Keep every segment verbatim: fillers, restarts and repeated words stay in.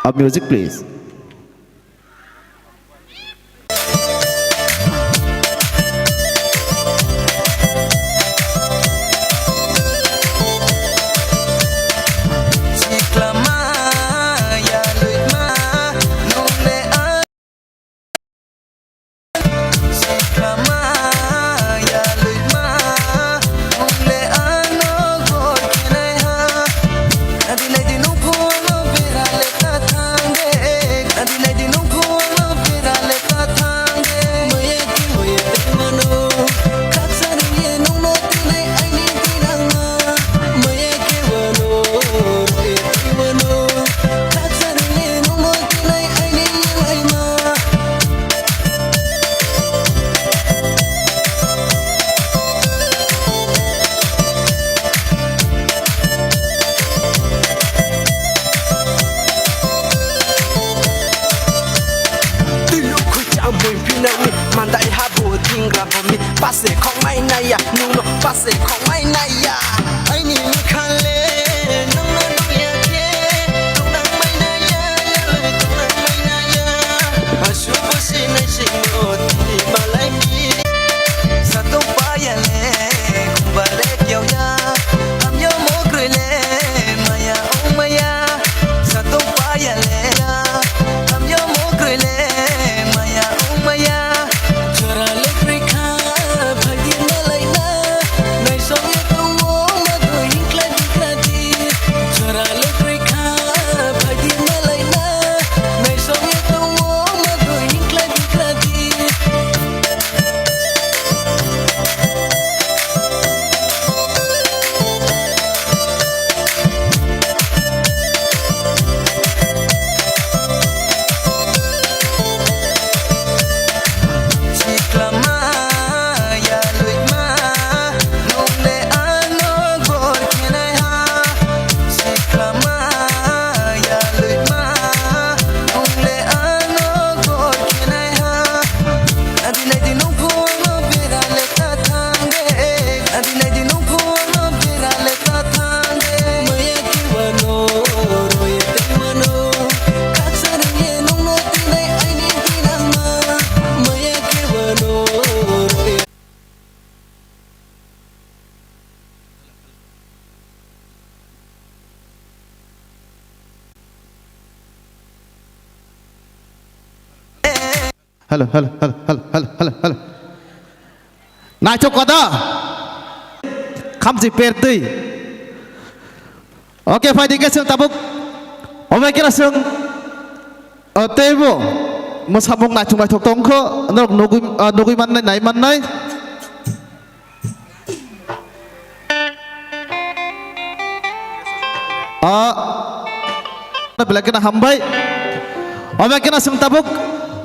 A music, please. Twi lukhu cha bui pinani mandai habo dingra bomi pase khongmai naya nungno pase khongmai naya. Aini mikhale nungno nungya khe tongnang mai naya, tongnang mai naya. Asu busi nai singmo tini malai mi. Satong paya le, kumbale kyauya. Amyo mokre le, maya ong maya. Satong paya le, amyo mokre le, maya ong maya. Jora le krikha, phagi malai na. Naisong ye tongo, ma do hingkla dikra di. Jora le krikha, phagi malai na. Naisong ye tongo, ma do hingkla dikra di. Hello, hello, hello, hello, hello, hello, hello. Naithok koda. Khamchi pertwi. Okay, phai dikhe chwng tabuk. Obai kira chwng. O teibo. Mwsamung naithok naithok tongkho. Norok nugui, ah, nugui mannai, nai mannai. Ah, belai kheno hambai. Omo kheno chwng tabuk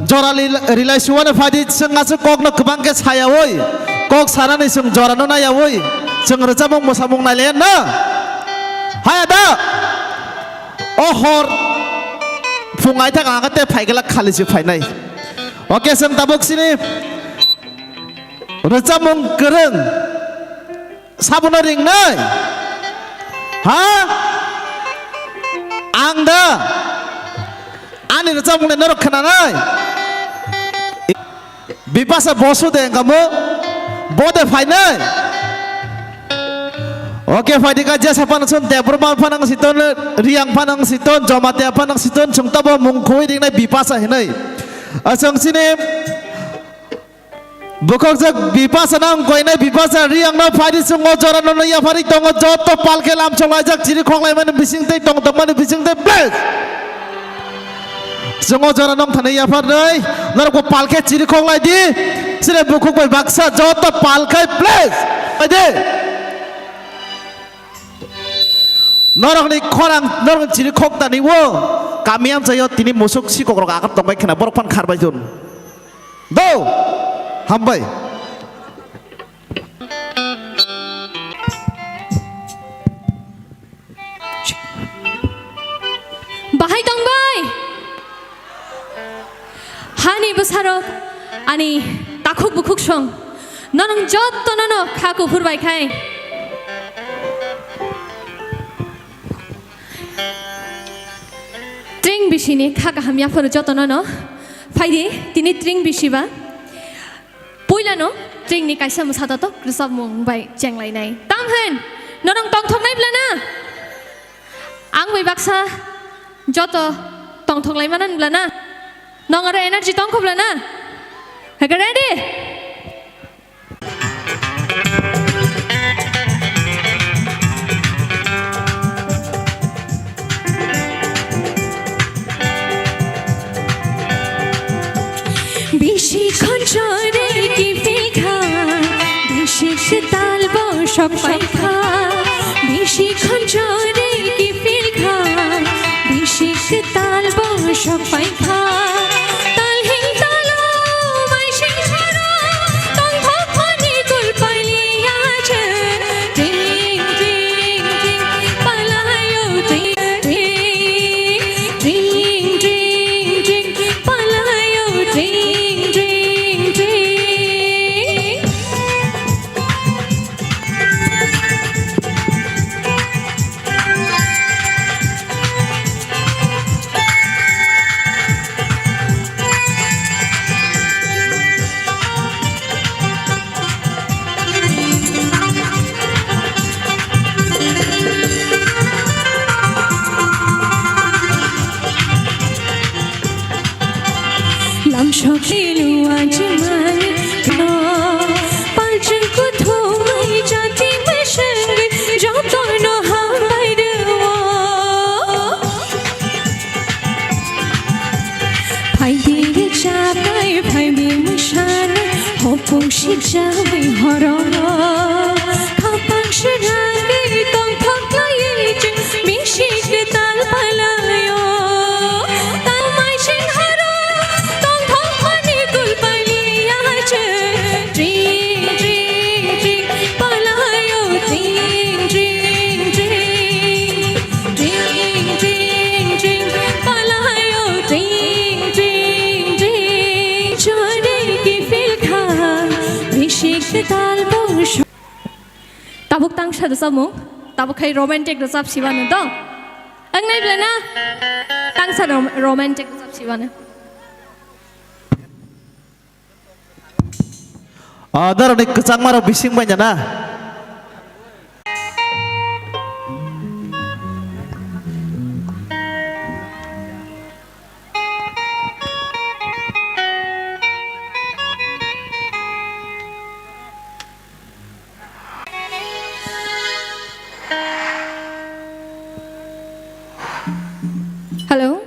jora li-, rilai suwano phaidi, chwng aswk kokno kwbang khe sayaui, kok sanani chwng jorano naiyaui, chwng rwchapmung mwsamung nailaiya na? Haya da? O hor phung aithak ang khe tei phai glak khali se phainai. Okay, chwng tabuk chini rwchapmung kwrwng. Sabono ringnai? Ha? Ang da? Ani rwchapmung le norok khwnanai? Bipasa bosu de engkamo? Bo de phainai? Okay, phaidi ka jesa phano chwng Debbarma phano siton, Riyang phano siton, Jamatia phano siton, chwng tabo mung khoi ringnai Bipasa hinwi. Aswng chini Bukhukjak Bipasa nang koinai Bipasa Riyang no phaidi chwng o jora no yapharwi tongo joto palkhe lamchok laijak chiri khok laimani bising tei tong tongmani bising tei please. Chwng o jora nong thani yapharnai norok bo palkhe chiri khok lai di. Chire bukhuk bai baksa joto palkhe please. Phaidi. Norok ni khorang norok ni chiri khok tani o kami amchaio tini musuk sikok rok akat tongbai khna borok phan kharbai jun. Do! Hambai. Bahai tongbai. Hani bwsarok ani takhuk bukhuk song. Nonong jotto nono kha kuphur bai khai. Tring bisini kha kaham yaphuru jotono no. Phaidi tini tring bisiba. Puilano tringni kaisa mwsa totok rwchapmung bai chenglainai. Tam hwn, norok tongthoknai bwlana? Ang bai baksa joto tongthoklai manan bwlana? Nong aro energy tongkho bwlana? Hake ready? Bisi khonchore kiphilkha, bisi kwtal bosok paikha. Bisi khonchore kiphilkha, bisi kwtal bosok paikha. Talhing talo maising khoro, tongthok phani kulpaliya je. Ding, ding, ding, palayo ding, ding, ding, ding, ding, palayo ding, ding, ding. Lamsok lilu ajimani no, palchung kuthumai jati meseng jotono hambai rwo. Phaidi chapai, phaidi mwisani, hopung sikjabai horono. Khapang swnani tongthok laiwi chwng bisi kwtal palaio. Tangmai sing horo tongthok mani kulpaliya chwng. Ding, ding, ding, palaio, ding, ding, ding. Ding, ding, ding, palaio, ding, ding, ding. Chore kiphilkha, bisi kwtal bosok. Tabuk tangsa rwchapmung, tabuk khai romantic rwchap sibano do. Wngnai bwlana? Tangsa rom-, romantic rwchap sibano. Ah, norokni kwchangmarok bising bai na? Hello.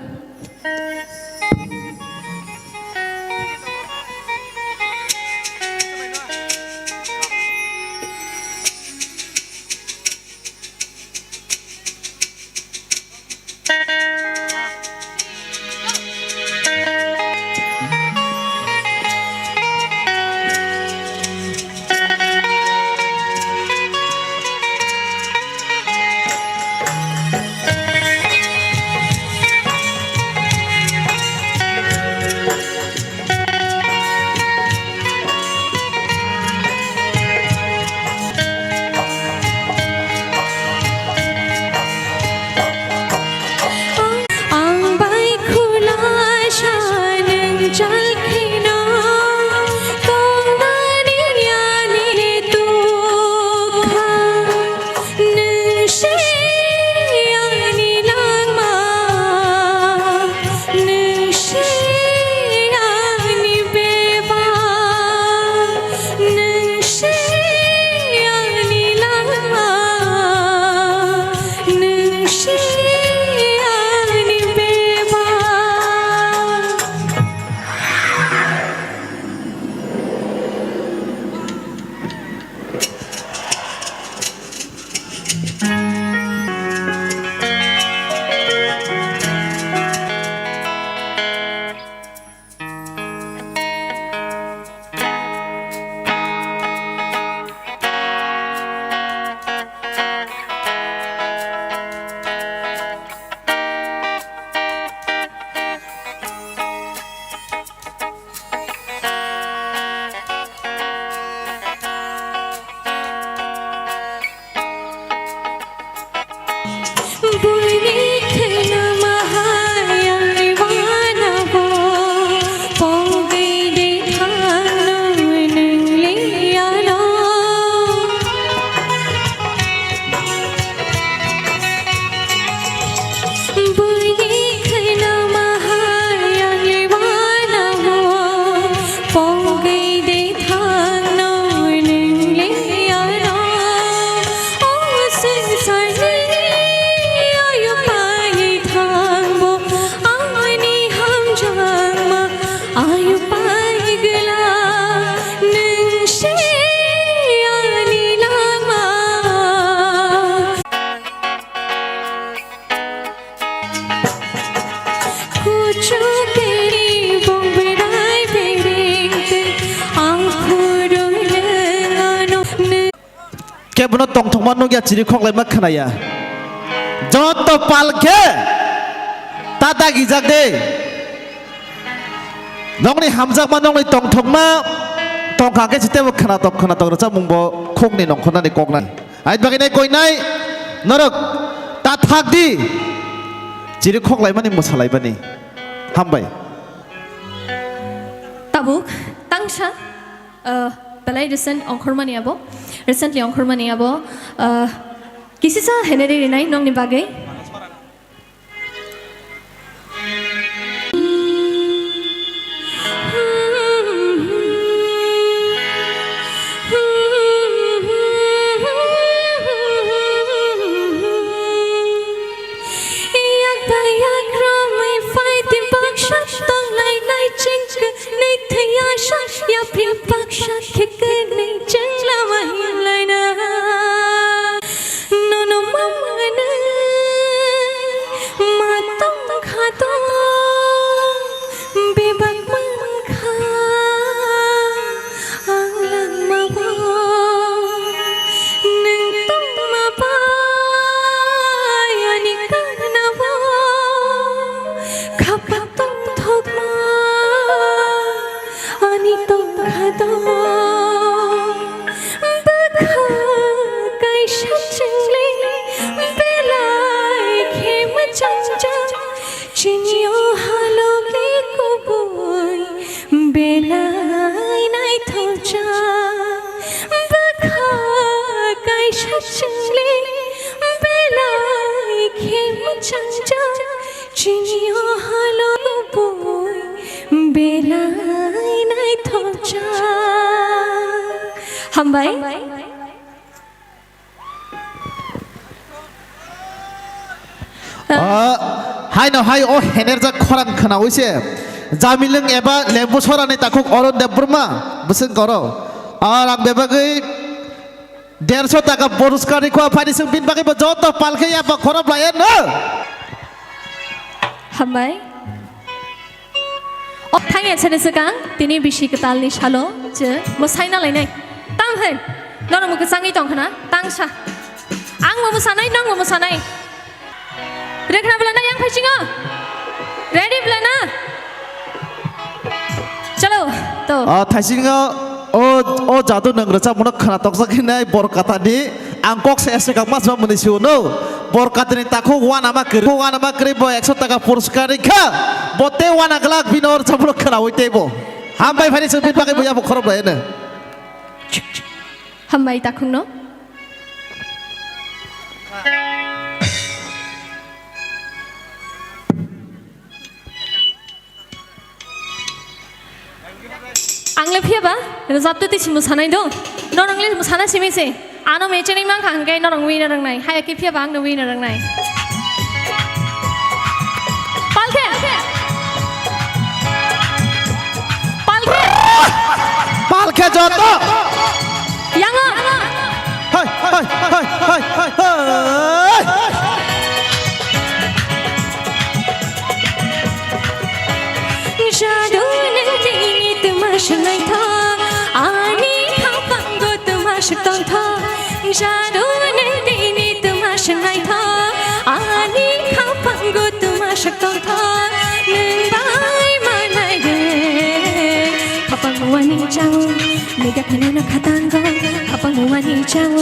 Kebono tongthokma nukya, chiri khoklaima khnaya. Joto pal khe ta dagijak de. Nokni hamjakma, nokni tongthokma tongkha khe chitebo khnatok khnatok rwchapmung bo khukni nongkhornani koknai. Aini bagwi nai koinai norok ta thak di. Chiri khoklaimani, mwsalaimani. Hambai. Tabuk tangsa, uh, belai recent ongkhormani abo, recently ongkhormani abo, uh, kisisa heneri rinai nokni bagwi. Yak bai yak romwi phai di baksa tonglainai chengkhe nai thwiya sa yapri baksa khe kwnwi chenglamai laina. Nono ma mwnwi ma tongkha to bebak mankha. Ang langmao nwng tongma bai ani kanao khapang tongthokma ani tongkhado. Bwkha kaisa chwngli belai khe mwchangjak. Chini o halogi kubui belai naithokjak. Bwkha kaisa chwngli belai khe mwchangjak. Chini o halogi kubui belai naithokjak. Hambai. Ah, haino hai o henerjak khorang khwnawi se Jamilwng eba Lembu Sorani takhuk Arun Debbarma bwswk koro. Ah, rang bebagwi derso taka poroskar rikha, phaini swng bini bagwi bo joto palkhe yapha khorop laiya no. Hambai. O thangya sene swkang tini bisi kwtalni salo je mwsai na lainai. Tang hai. Norok mwkhe changwi tong khna tang sa. Ang bo mwsanai, nang bo mwsanai. Rekhna bwlana yang phaisingo. Ready bwlana? Chalo, to. Ah, thaisingo o, o jadu nang rwchapmano khna tokjak hinai bor katani. Ang kok se ese kak mas ma muni siu no. Bor katani takhuk wana ma kri, wana ma kri bo ekso taka poroskar rikha. Bo te wana glak bino rwchapmano khnawi tei bo. Hambai phani se bit bakai bo yabo khorop lai ene. Hambai takhuk no. Ang le phiya ba, rwchap twi twi si mwsanai do. Norok le mwsana simi se. Ano mecheni mang kha hwnkhe norok wina rwngnai. Haya khe phiya ba ang no wina rwngnai. Palkhe. Palkhe. Palkhe joto. Yango. Hai, hai, hai, hai, hai, hai. Jadu nang tini tuma swnai tho, ani khapango tuma swtong tho. Jadu nang tini tuma swnai tho, ani khapango tuma swtong tho. Nwng bai manai de, khapang wani chang. Nugya kheno no khatango, khapang wani chao.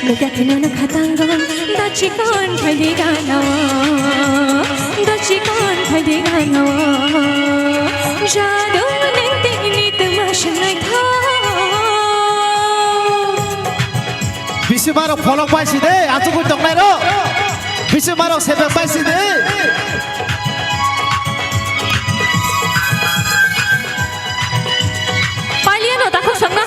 Nugya kheno no khatango, dochikon phaidi ganao, dochikon phaidi ganao. Jadu nang tini tuma swnai tho. Bisi marok pholok pai si de, achugwi tongnai rok. Bisi marok sebek pai si de. Paliano takhuk songna.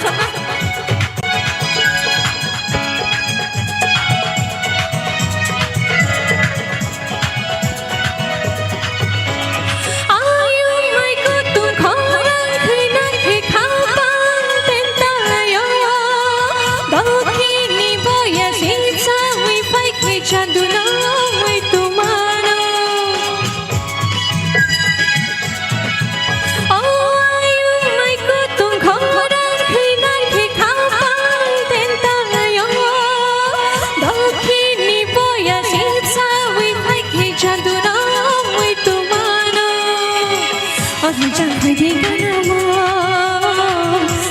Ayung mai kutung khorang khwina khe khapang tentalayo. Dokhini boya singsa wi phai khe chandu nangwi tumano. Chang phaidi ganao,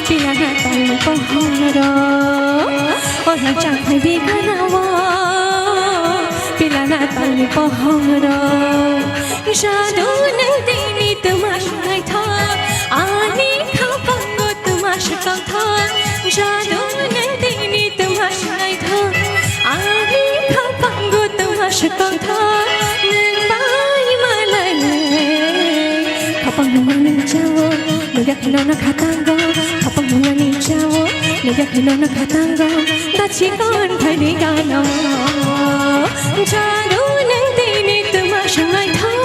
pilana tangni pohongrok. O chang phaidi ganao, pilana tangni pohongrok. Jadu nang tini tuma swnai thang, ani khapango tuma swkang thang. Jadu nang tini tuma swnai thang, ani khapango tuma swkang thang. Nang bai malai, khapang nang chao, nang yak nono khatango. Khapang nang chao, nang yak nono khatango. Dachi kon phaidi ganao, jadu nang tini tuma swnai thang.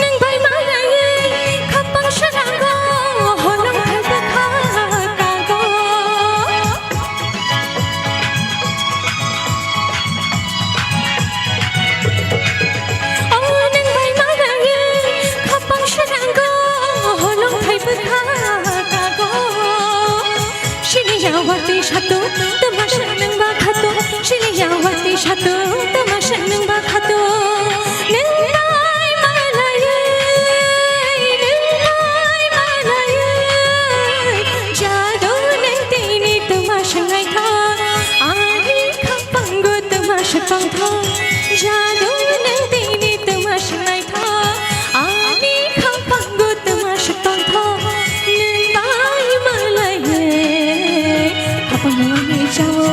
Nang bai malai khapang swnango, holong hai bwkha kago. O nang bai malai khapang swnango, holong hai bwkha kago. Sini ya wati satu, tama shanang ba khatu. Sini ya wati satu, tama shanang ba khatu. Nang bai malai, nang bai malai. Jadu nang tini tama shangai tha. Ani khapango tama shakang tha. Jadu nang tini tama shangai tha. Ani khapango tama shakang tha. Nang bai malai. Khapang muani chao,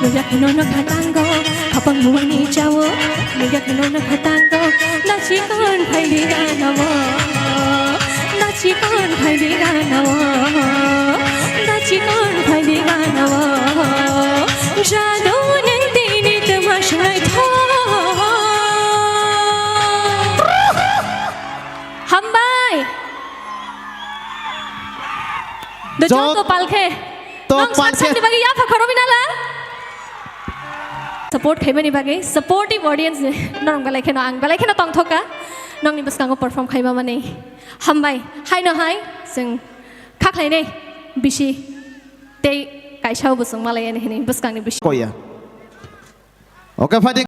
nujak nono khatango. Khapang muani chao, nujak nono khatango. Dachi kon phaidi ganao, dachi kon phaidi ganao, dachi kon phaidi ganao. Jadu nang tini tama shangai tha. Hambai. Do joto palkhe. To nong palkhe. Saksamni bagwi yapha khoroknwi nala. Support khaimani bagwi, supportive audience, norok belai kheno, ang belai kheno tongthokha. Nongni bwskango perform khaima mani. Hambai. Haino hai, chwng kha khlainai bisi tei kaisa bo chwng malai ani hini bwskangni bisi. Koya. Okay, phaidi.